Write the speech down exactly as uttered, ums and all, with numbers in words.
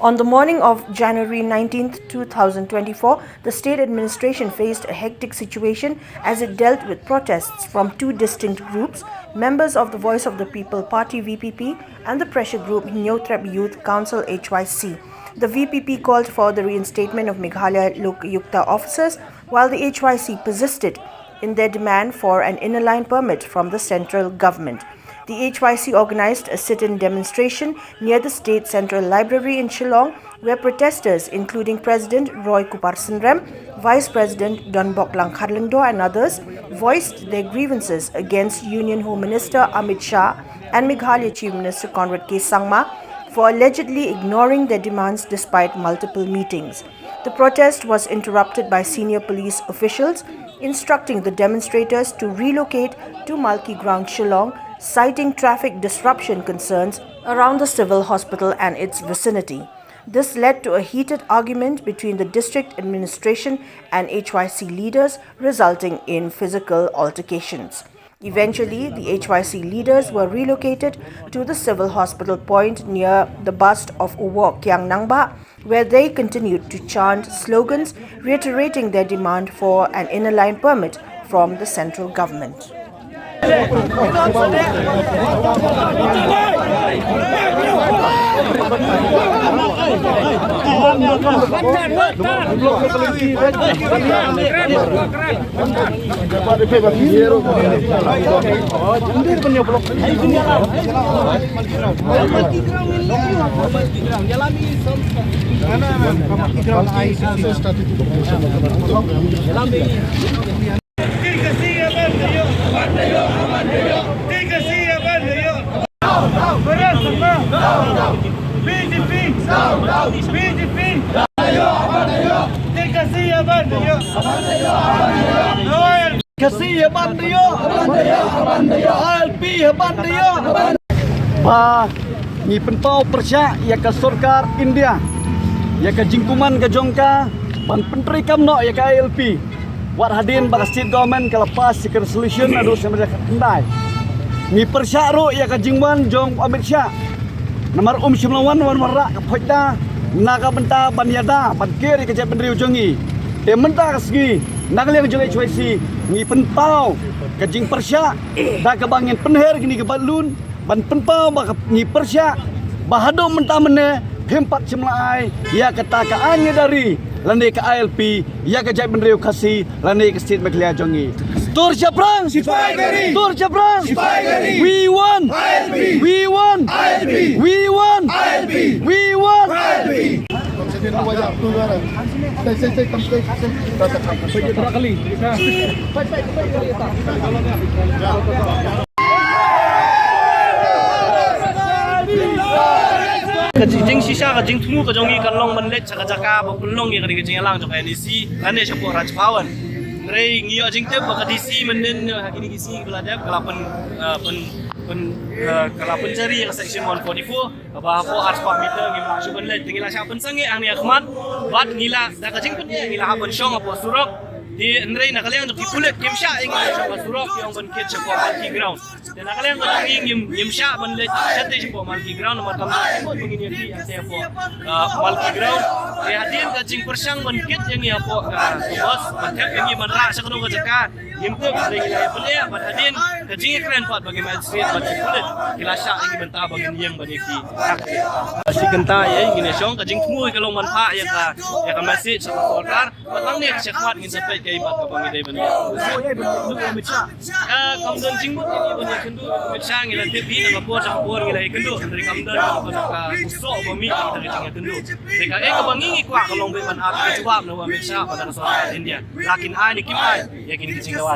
On the morning of January nineteenth, two thousand twenty-four, the state administration faced a hectic situation as it dealt with protests from two distinct groups, members of the Voice of the People Party, V P P, and the pressure group Hynñiewtrep Youth Council, H Y C. The V P P called for the reinstatement of Meghalaya Lokayukta officers, while the H Y C persisted in their demand for an inner line permit from the central government. The H Y C organized a sit-in demonstration near the State Central Library in Shillong, where protesters, including President Roy Kupar Synrem, Vice President Donbok Langkhat Lyngdoh, and others, voiced their grievances against Union Home Minister Amit Shah and Meghalaya Chief Minister Conrad K Sangma for allegedly ignoring their demands despite multiple meetings. The protest was interrupted by senior police officials instructing the demonstrators to relocate to Malki Ground, Shillong, citing traffic disruption concerns around the civil hospital and its vicinity. This led to a heated argument between the district administration and H Y C leaders, resulting in physical altercations. Eventually, the H Y C leaders were relocated to the civil hospital point near the bust of U Wok Kiang Nangbah, where they continued to chant slogans reiterating their demand for an inner line permit from the central government. Khasi ha ban da ïoh. I L P ha ban da ïoh. Ba ngi pynpaw pyrshah ïa ka sorkar India, ïa ka jingkuman ka jong ka ban pyntreikam noh ïa ka I L P. Wat hadien ba ka state government ka la pass ïa ka resolution naduh snem ar hajar khatkhyndai. Ngi pyrshah ruh ïa ka jingwan jong Amit Shah. Namar um shym la wan wan wanrah ka phoida na ka bynta ban ïada ban ker ïa ka jaitbynriew jong ngi. Te mynta ka sngi na ka liang jong H Y C ngi pynpaw ka jingpyrshah da kaba ngin pynher kine ki balloon ban pynpaw ba ka ngi pyrshah ba haduh mynta mynne phim pat shym la ai ïa kata ka aiñ ïada ri lane ka I L P ïa ka jaitbynriew Khasi lane ka state Meghalaya jong ngi. Tur shaphrang. Sipai gari. Tur shaphrang. Sipai gari. We want. I L P. We want. I L P. We want. I L P. We want. I L P. Ka jing, jingshisha ka jingthmu ka jong ngi kan long ban leit sha ka jaka ba pynlong ïa ka dei ka jingïalang jong ka N E C lane shapoh Raj Bhavan. Hynrei ngi ïoh jingtip ba ka D C mynnin ha kine ki sngi ba la dep ka la pyn, eh, pyn, pyn, eh, ka la pynjari ïa ka section one forty-four kaba hapoh arspah meter ngim lah shuh ban leit, te ngi la shah pynsangeh hangne ha khmat bad ngi la da ka jingpynïaid ngi la hap ban shong hapoh surok. Te hynrei na ka liang jong ki pulit kim shah ïa ngi ban shong ha surok, ki ong ban kit shapoh Malki Ground. Te na ka liang ka jong ngi ngim, ngim shah ban leh shatei shapoh Malki Ground namar kam da ka mut ba ngin ïa kit ïa te hapoh, ah, Malki Ground. Te hadien ka jingpyrshang ban kit ïa ngi hapoh ka, ka bus, ban thep ïa ngi ban rah sha kano ka jaka ngim tip, hynrei ngi la ïa pynleh bad hadien ka jingïakren pat ba ki magistrate bad ki pulit ki la shah ïa ngi mynta ba ngin ïeng ban ïa kit. Shi kynta ïa ngin ïa shong, ka jingthmu ka long ban phah ïa ka, ïa ka message sha ka sorkar. Bad nangne ka shakhmat ngin sa peit kaei pat kaba ngi dei ban ïa. Ka kam don jingmut ïa ngi ban ïakynduh ïa u Amit Shah, ngi la tip hi na ka por sha ka por ngi la ïakynduh, hynrei kam don ka, ka soh ba mih ïa ka jingïakynduh. Te kaei kaba ngi ngi kwah ka long ba ban ap ka jubab na u Amit Shah bad na ka sorkar India. La kin ai ne kim ai ïa kine ki jingdawa.